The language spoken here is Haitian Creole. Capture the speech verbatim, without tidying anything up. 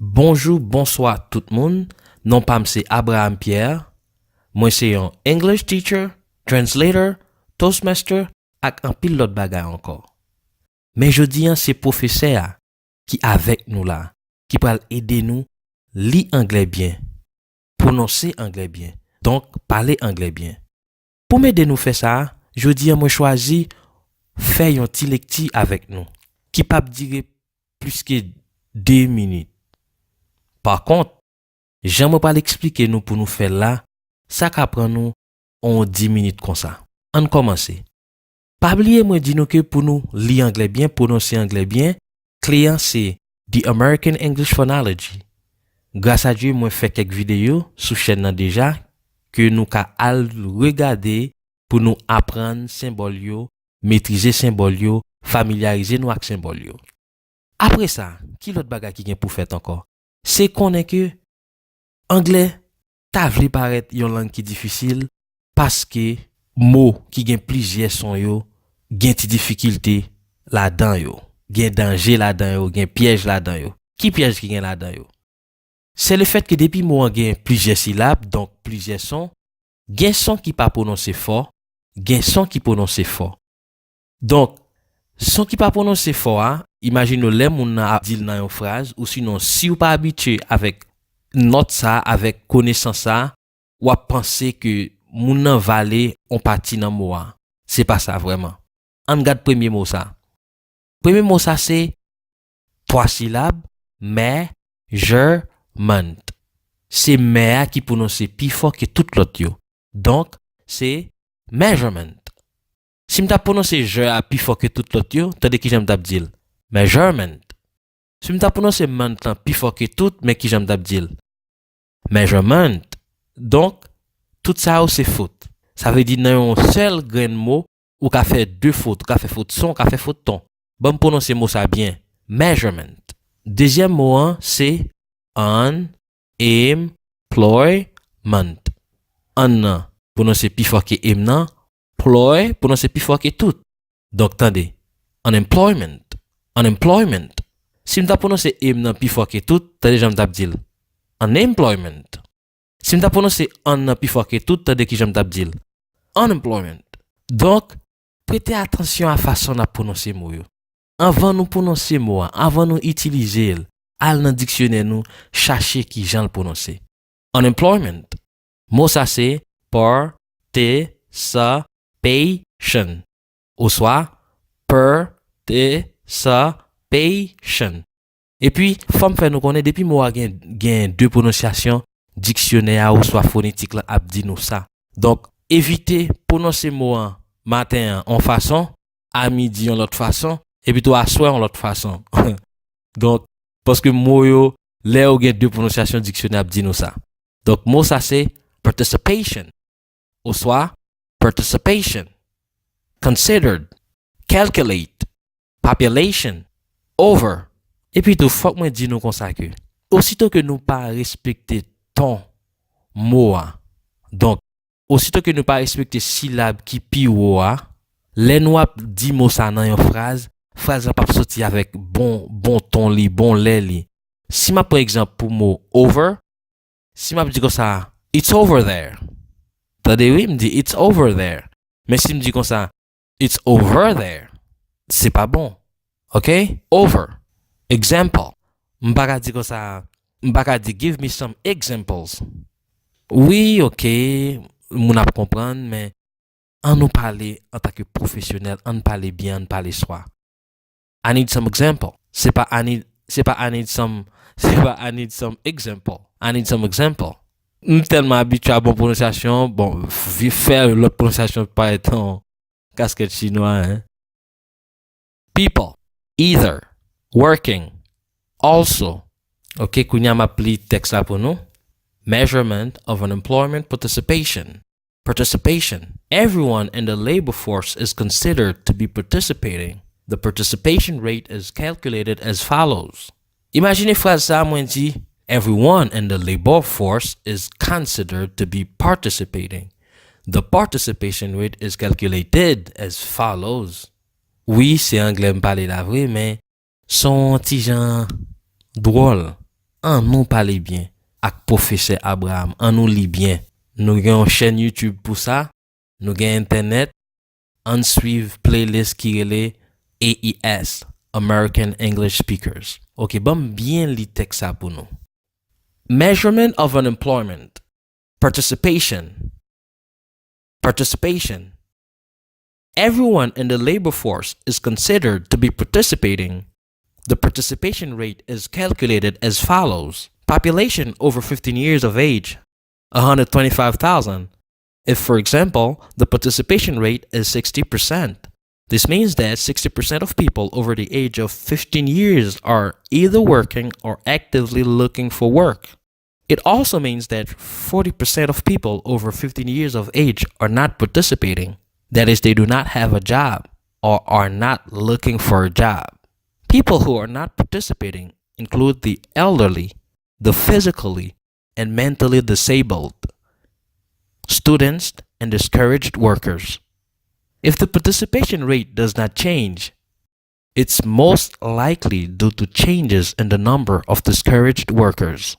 Bonjou, bonswa tout moun. Non pa m se Abraham Pierre. Mwen se yon English teacher, translator, toastmaster ak anpil lòt bagay ankò. Men jodi a se pwofesè a ki avèk nou la, ki pral ede nou li anglè byen, pwononse anglè byen, donk pale anglè byen. Pou m ede nou fè sa, jodi a mwen chwazi fè yon ti lekti avèk nou, ki p ap dire plis ke de minit. Pa kont, jan mwen pral eksplike nou pou nou fè l la, sa ka pran nou yon dis minit konsa. Ann kòmanse. Pa bliye mwen di nou ke pou nou li anglè byen, pwononse anglè byen, kle a se The American English Phonology. Gras a Dye, mwen fè kèk videyo sou chèn nan deja, ke nou ka al regade pou nou aprann senbòl yo, metrize senbòl yo, familyarize nou ak senbòl yo. Apre sa, ki lòt bagay ki gen pou fèt ankò? Se konnen ke anglè ta vle parèt yon lang ki difisil, paske mo ki gen plizyè son yo gen ti difikilte ladan yo, gen danje ladan yo, gen pyèj ladan yo. Ki pyèj ki gen ladan yo? Se lefèt ke depi mo an gen plizyè silab, donk plizyè son, gen son ki pa pwononse fò, gen son ki pwononse fò. Donk, son ki pa pwononse fò a, imajine w lè moun nan ap di l nan yon fraz, ou sinon, si w pa abitye avèk nòt sa, avèk konesans sa, w ap panse ke moun nan vale yon pati nan mo a. Se pa sa vrèman. Ann gad premye mo sa. Premye mo sa se twa silab, measurement. Se mè a ki pwononse pi fò ke tout lòt yo. Donk, se measurement. Si m ta pwononse je a pi fò ke tout lòt yo, tande kijan m t ap di l. Measurement. Si m ta pwononse ment lan pi fò ke tout, men kijan m t ap di l. Measurement. Donk, tout sa yo se fot. Sa vle di nan yon sèl grenn mo, ou ka fè de fot, ou ka fè fot son, ou ka fè fot ton. Ban m pwononse mo sa byen. Measurement. Dezyèm mo an se unemployment. An nan pwononse pi fò ke m nan, ploy pwononse pi fò ke tout. Donk tande, unemployment, unemployment. Si m ta pwononse m nan pi fò ke tout, tande jan m t ap di l. Unemployment. Si m ta pwononse an nan pi fò ke tout, tande kijan m t ap di l. Unemployment. Donk, prete atansyon a fason n ap pwononse mo yo. Anvan nou pwononse mo a, anvan nou itilize l, al nan diksyonè nou, chache kijan l pwononse. Unemployment. Mo sa se participation oswa participation. Epi, fò m fè nou konnen, depi mo a gen, gen de pwononsyasyon, diksyonè a oswa fonetik lan ap di nou sa. Donk, evite pwononse mo an maten an yon fason, a midi yon lòt fason, epi tou aswè yon lòt fason. Donk, paske mo yo, lè yo gen de pwononsyasyon, diksyonè ap di nou sa. Donk, mo sa se participation oswa participation. Considered, calculate, population, over. Epi tou, fòk mwen di nou konsa ke, osito ke nou pa respekte ton mo a, donk, osito ke nou pa respekte silab ki pi wo a, lè nou ap di mo sa nan yon fraz, fraz la p ap soti avèk bon, bon ton li, bon lè li. Si m ap pran egzanp pou mo over, si m ap di konsa, it's over there. Tande wi, m di, it's over there. Men si m di konsa, it's over there, se pa bon. Ok? Over. Example. M pa ka di konsa, m pa ka di, give me some examples. Wi, ok, moun ap konprann, men an nou pale antanke pwofesyonèl, ann pale byen, ann pale swa. I need some example. Se pa I need, se pa I need some, se pa I need some example. I need some example. M tèlman abitye a bon pwononsyasyon, bon, vi-, fè lòt pwononsyasyon parèt an kaskèt chinwa, hein. People, either, working, also. Ok, kounye a m ap li tèks la pou nou. Measurement of unemployment participation. Participation. Everyone in the labor force is considered to be participating. The participation rate is calculated as follows. Imajine fraz sa a, mwen di, everyone in the labor force is considered to be participating. The participation rate is calculated as follows. Wi, se anglè m pale la vre, men son ti jan dwòl. An nou pale byen ak Pwofesè Abraham, an nou li byen. Nou gen yon chèn YouTube pou sa, nou gen entènèt, ann swiv playlist ki rele A E S, American English Speakers. Ok, ban m byen li tèks sa pou nou. Measurement of unemployment, participation, participation. Everyone in the labor force is considered to be participating. The participation rate is calculated as follows: population over fifteen years of age, one hundred twenty-five thousand. If, for example, the participation rate is sixty percent, this means that sixty percent of people over the age of fifteen years are either working or actively looking for work. It also means that forty percent of people over fifteen years of age are not participating. That is, they do not have a job or are not looking for a job. People who are not participating include the elderly, the physically and mentally disabled, students, and discouraged workers. If the participation rate does not change, it's most likely due to changes in the number of discouraged workers.